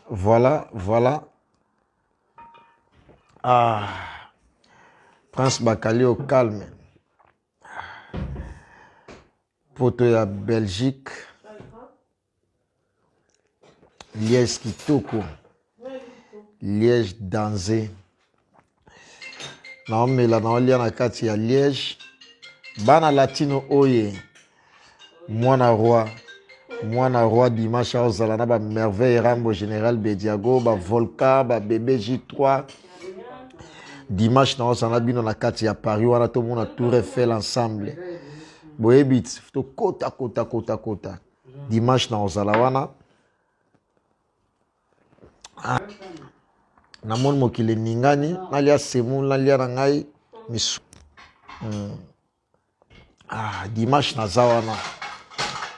Voilà, voilà. Ah, Prince Bakali au calme. Poto ya Belgique. Liège kitoko. Liège danze. Naomela naolia na kati ya Liège. Bana latino oye. Mwana roi. Mwana roi dimanche aozala na ba merveille Rambo Général Bediago, ba Volca, ba bébé J3. Dimanche naozala na bino na kati ya Paris wana tomona Tour Eiffel ensemble. Boyebi tokota kota kota kota. Dimanche naozala wana. Ah, namoni mokili eningani, nalia semoule, nalia na ngai misu. Ah, dimanche naza wana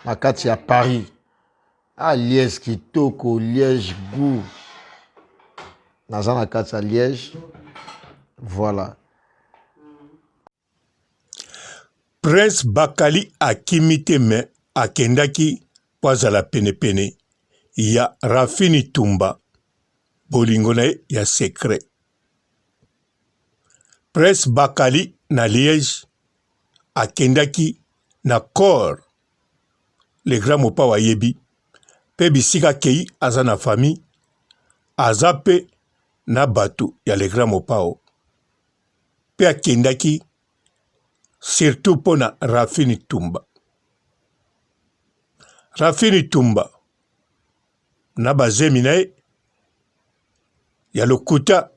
na kati ya Paris. Ah, Liège kitoko, Liège goût. Naza na kati ya Liège. Voilà. Prince Bakali akimi te mais akendaki mpo azala penepene ya Raphine Tumba, bolingo na ye ya secret. Prince Bakali na Liège akendaki na corps le grand Mopao ayebi pe bisika akeyi aza na famille aza pe na batu ya le grand Mopao pe akendaki surtout mpo na Raphine Tumba. Raphine Tumba na bazemi na ye ya lokuta.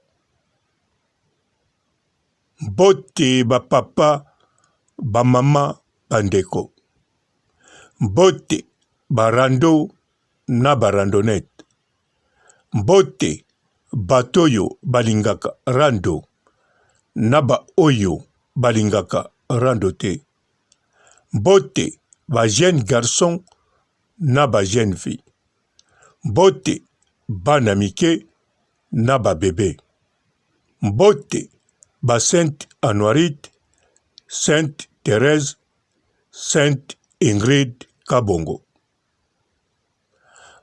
Mbote ba papa, ba mama, ba ndeko. Mbote ba rando na ba randonnette. Mbote bato oyo balingaka rando na ba oyo balingaka rando te. Mbote ba jeunes garçons na ba jeunes filles. Mbote bana mike na ba bebe. Mbote ba Sainte Anuarite, Sainte Therèse, Sainte Ingrid Kabongo.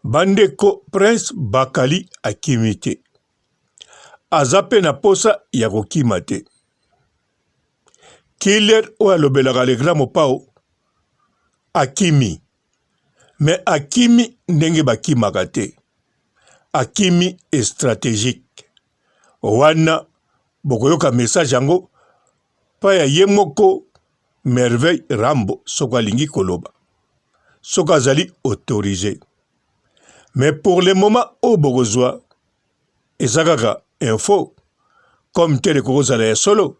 Bandeko Prince Bakali akimi te. Aza pe na posa ya kokima te. Killer oyo alobelaka le grand Mopao akimi. Mais akimi ndenge bakimaka te. Akimi strategique. Wana bokoyoka message yango pa ya ye moko Merveille Rambo soki alingi koloba. Soki azali autorise. Mais pour le moment oyo bokozwa eza kaka info comme tel ekoki kozala ya solo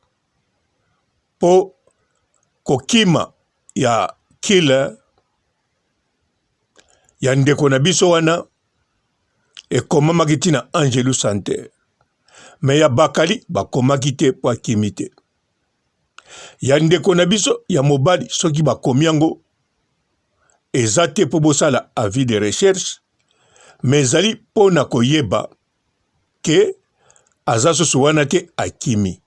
po kokima ya killer ya ndeko na biso wana ekomamaki ti na Angelu Center me ya Bakali bakomaki te mpo akimi te. Ya ndeko na biso ya mobali soki bakomi yango eza te mpo bosala avis de recherche me ezali mpo na koyeba ke aza susu wana te akimi.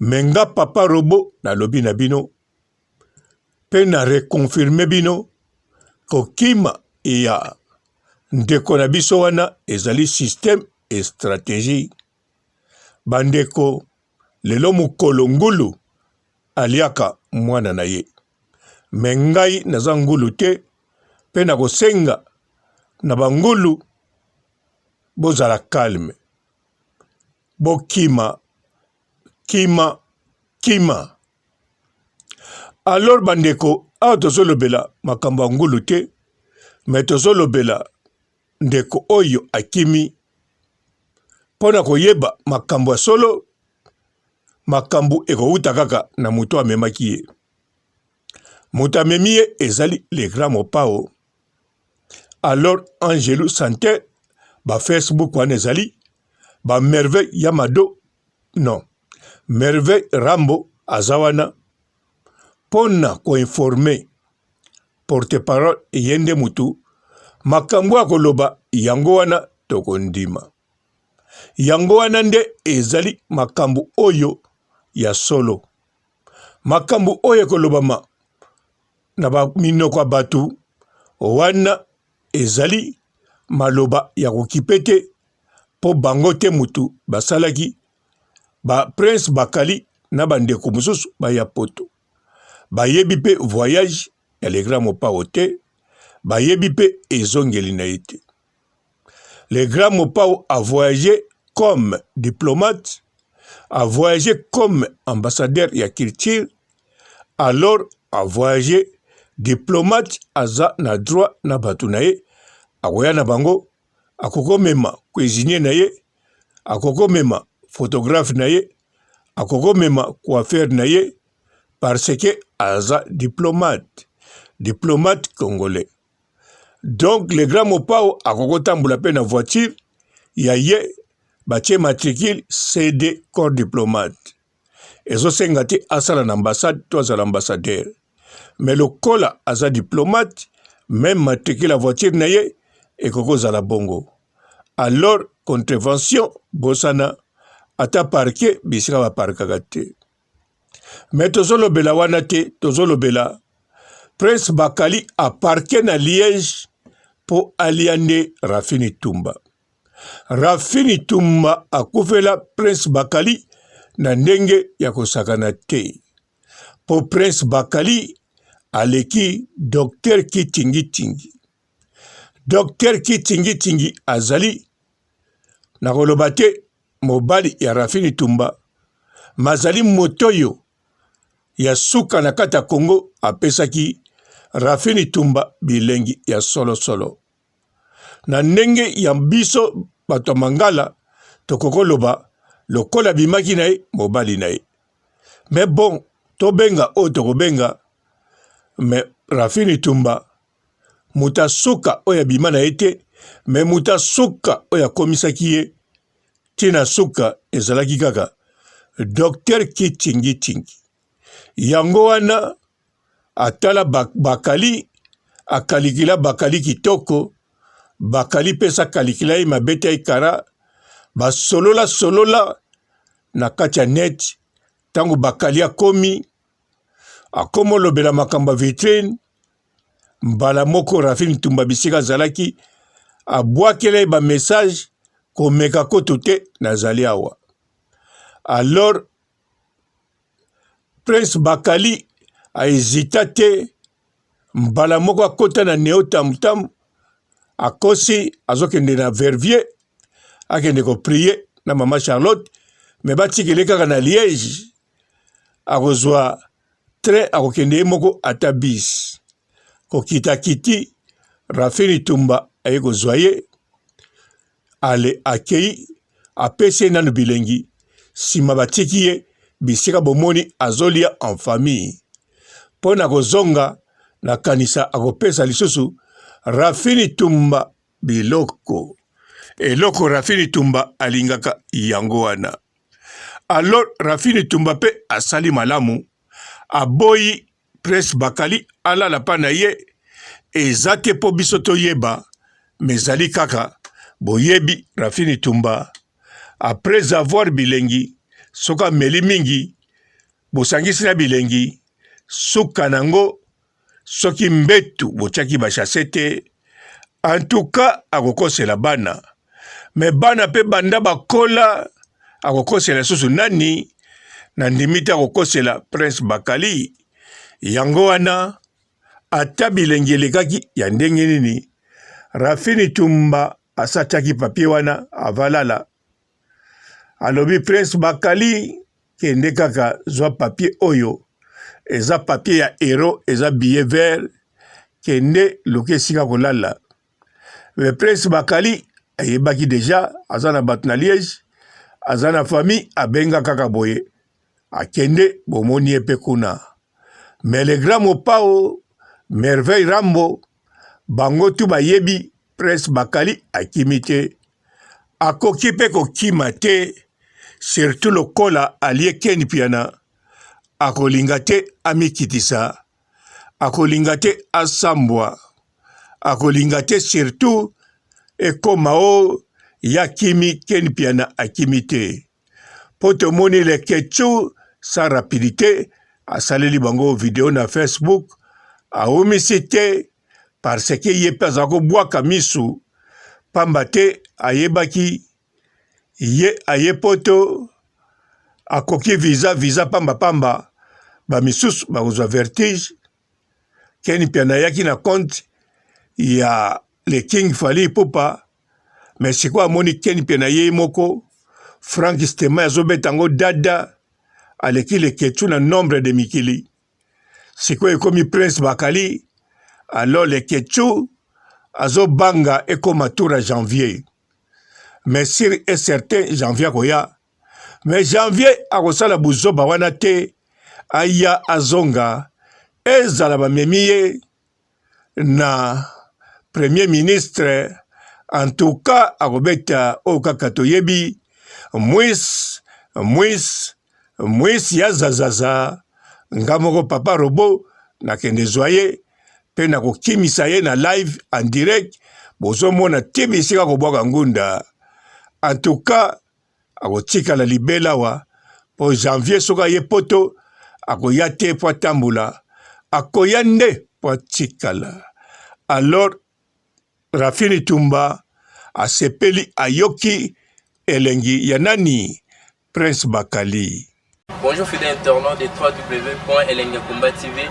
Me nga papa robo nalobi na bino pe na reconfirme bino kokima ya ndeko na biso wana ezali système et stratégie. Bandeko, lelo mokolo ngulu aliaka mwana na ye, me ngai naza ngulu te, pe nakosenga na bangulu bozala calme, bokima kima kima. Alors bandeko, awa tozolobela makambo ya ngulu te, me tozolobela ndeko oyo akimi mpo na koyeba makambo ya solo. Makambo ekowuta kaka na moto amemaki ye. Moto amemi ye ezali le grand Mopao. Alors Angelu Sante, ba Facebook wana ezali ba Merveille ya Mado, non Merveille Rambo aza wana mpo na koinforme porte-parole, ye nde mutu makambo akoloba yango wana tokondima. Yango wana nde ezali makambo oyo ya solo. Makambo oyo ekolobama na ba minoko ya bato wana ezali. maloba ya kokipe te mpo bango te mutu basalaki ba prince bakali na bandeko mosusu baya poto bayebi mpe voyage ya le grand mopao te bayebi mpe ezongeli na ye te le grand mopao a voyagé comme diplomate a voyagé comme ambassadeur ya culture alors a voyagé diplomate aza na droit na bato na ye akoya na bango akokomema cuisinier na ye akokomema photographe na ye akokomema coiffeur na ye parce que aza diplomate diplomate congolais donc le grand mopao akokotambola mpe na voiture ya ye batie matricule cd corps diplomate ezosenga te asala na ambassade to azala ambassadeur mais lokola aza diplomate meme matricule ya voiture na ye ekoki kozala bongo alors contravention bosana ata parke bisika baparkaka te me tozolobela wana te tozolobela prince bakali aparke na liège mpo alia nde rafini tumba rafini tumba akufela prince bakali na ndenge ya kosakana te mpo prince bakali aleki docteur kitingitingi docteur kitingitingi azali nakoloba te mobali ya Rafini Tumba mazali moto oyo ya suka na kati ya Congo apesaki Rafini Tumba bilengi ya solosolo. Na ndenge ya biso bato ya Mangala tokokoloba lokola abimaki na ye mobali na ye. Mais bon, tobenga oyo tokobenga mais Rafini Tumba moto ya suka oyo abima na ye te me moto ya suka oyo akomisaki ye ntina suka ezalaki kaka Docteur Kitingitingi. Yango wana atala Bakali, akalikila Bakali kitoko, Bakali pesa kalikila ye mabeta ye kara, basolola solola na kati ya net. Ntango Bakali akomi, akomolobela makambo ya vitrine mbala moko Rafine Ntumba bisika azalaki abwakela ye ba message komeka koto te nazali awa alors Prince Bakali a hésita te mbala moko akota na Neo Tamtam akosi azokende na Verviers akende ko prier na mama Charlotte me batikele kaka na Liège akozwa train akokende ye moko ata bis kokita kiti Rafini Tumba aye kozwa ye ale akei apesi ye nanu bilengi nsima batiki ye bisika bomoni azolia en famille mpo na kozonga nakanisa akopesa lisusu Rafini Tumba biloko eloko Rafini Tumba alingaka yango wana alors Rafini Tumba mpe asali malamu aboyi Prince Bakali alala pa na ye eza te mpo biso toyeba mais ezali kaka boyebi Rafini Tumba après avoir bilengi soki ameli mingi bosangisi na bilengi suka nango soki mbetu botiaki ba chasse te en tout cas akokosela bana me bana mpe banda bakola akokosela lisusu nani nandimi te akokosela prince bakali yango wana ata bilengi elekaki ya ndenge nini rafini tumba asatiaki papier wana avalala alobi prince bakali kende kaka zwa papier oyo eza papier ya euro eza billet vert kende luka esika kolala le prince bakali ayebaki deja aza na bato na liege aza na famille abenga kaka boye akende bomoni ye mpe kuna mais le grand mopao merveille rambo bango tu bayebi prince bakali akimi te akoki mpe kokima te surtout lokola alie ken piana akolinga te amikitisa akolinga te asambwa akolinga te surtout ekoma o ya kimi ken piana akimi te mpo tomoni leketchou sa rapidite asaleli bango video na facebook awumisi te parce que ye mpe aza kobwaka misu Pamba te ayebaki ye aye poto akoki visa visa pamba pamba ba misusu bakozwa vertige. Ken Mpiana ayaki na compte ya le King Fally Ipupa mais sikoyo amoni Ken Mpiana ye moko Frank Stemay azobeta yango dada aleki Leketchou na nombre de mikili sikoyo ekomi Prince Bakali alors Leketchou azobanga ekoma tour ya janvier mais sur et certain janvier akoya mais janvier akosala buzoba wana te aya azonga ezala bamemi ye na premier ministre en tout cas akobeta oyo kaka toyebi mwis mwis mwis ya zazaza nga moko papa robo nakende zwa ye mpe nakokimisa ye na live en direct bozomona ti bisika kobwaka ngunda en tout cas akotikala libela awa mpo janvier soki aye poto akoya te mpo atambola akoya nde mpo atikala alors Rafini Tumba asepeli ayoki elengi ya nani Prince Bakali. Bonjour fidèles internautes de www.elengiyakomba TV.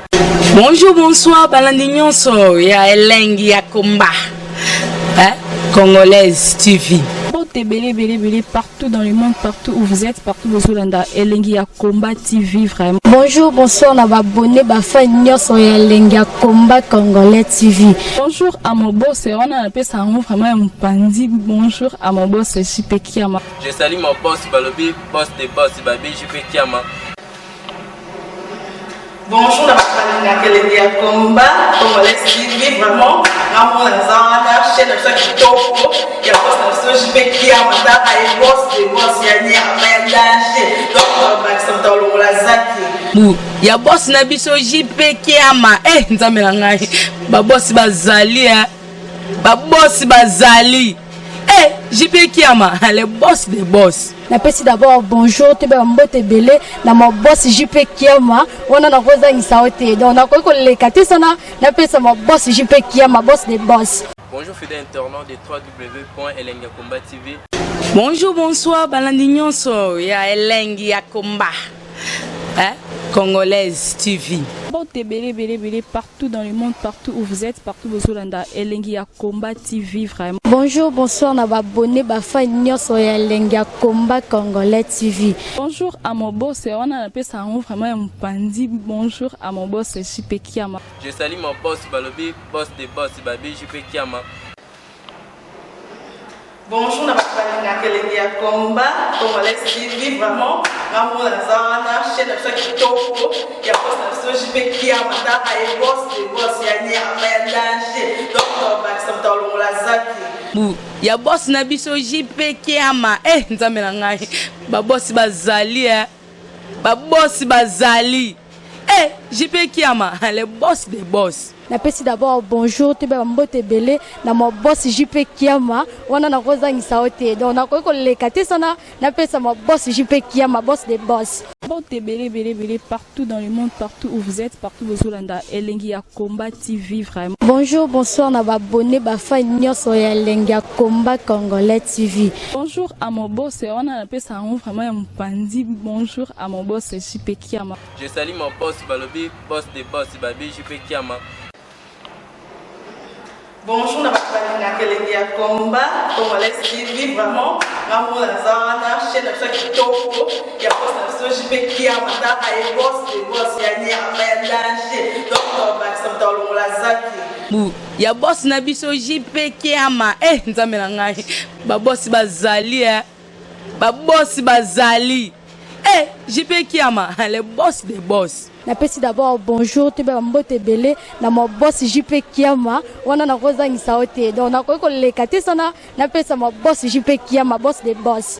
Bonjour, bonsoir, balandi nyonso ya Elengi ya Komba. Hein? Congolaise TV. Mbote ebele ebele ebele partout dans le monde, partout où vous êtes, partout bozolanda Elengi ya Combat TV vraiment. Bonjour, bonsoir na ba abonné ba fan nyonso ya Elengi ya Combat Congolais TV. Bonjour à mon boss, wana napesa yango vraiment ya mopanzi. Bonjour à mon boss JP Kiama. Je salue mon boss balobi boss de boss babi JP Kiama. Bonjour na bato balingaka elengi ya combat congolais TV vraiment ngamona naza wana chaîne na biso ya kitoko ya boss na biso JP Kiama tala ye boss de boss ya nyama ya danger donc bakisa moto alongola zaki bu ya boss na biso JP Kiama eh nzambe na ngai ba boss bazali eh ba boss bazali eh JP Kiama le boss de boss. Napesi d'abord bonjour toyeba mbote ebele na ma boss JP Kiama wana nakozangisa yo te donc nakoki koleka te sana napesa ma boss JP Kiama boss de boss. Bonjour fidèles internautes de www.elengiyakomba TV. Bonjour, bonsoir, balandi nyonso ya Elengi ya Komba. Hein? Congolaise TV. Mbote ebele ebele ebele partout dans le monde, partout où vous êtes, partout bozolanda Elengi ya Combat TV vraiment. Bonjour, bonsoir na ba abonné ba fan nyonso ya Elengi ya Combat Congolais TV. Bonjour à mon boss, wana napesa yango vraiment ya mopanzi. Bonjour à mon boss JP Kiama. Je salue mon boss balobi boss de boss babi JP Kiama. Bonjour na bato balingaka elengi ya combat congolais TV vraiment ngamona naza wana chaîne na biso ya kitoko ya boss na biso JP Kiama tala ye boss de boss ya nyama ya danger donc bakisa moto alongola zaki bu ya boss na biso JP Kiama eh nzambe na ngai ba boss bazali eh ba boss bazali eh JP Kiama le boss de boss. Napesi d'abord bonjour toyeba mbote ebele na ma boss JP Kiama wana nakozangisa yo te donc nakoki koleka te sana napesa ma boss JP Kiama boss de boss. Mbote ebele ebele ebele partout dans le monde, partout où vous êtes, partout bozolanda Elengi ya Combat TV vraiment. Bonjour, bonsoir na ba abonné ba fan nyonso ya Elengi ya Combat Congolais TV. Bonjour à mon boss, wana napesa yango vraiment ya mopanzi. Bonjour à mon boss JP Kiama. Je salue mon boss balobi boss de boss babi JP Kiama. Bonjour na bato balingaka elengi ya combat congolais TV vraiment ngamona naza wana chaîne na biso ya kitoko ya boss na biso JP Kiama tala ye boss de boss ya nyama ya danger donc bakisa moto alongola zaki bu ya boss na biso JP Kiama eh nzambe na ngai ba boss bazali eh ba boss bazali eh JP Kiama le boss de boss. Napesi d'abord bonjour toyeba mbote ebele na ma boss JP Kiama wana nakozangisa yo te donc nakoki koleka te sana napesa ma boss JP Kiama boss de boss.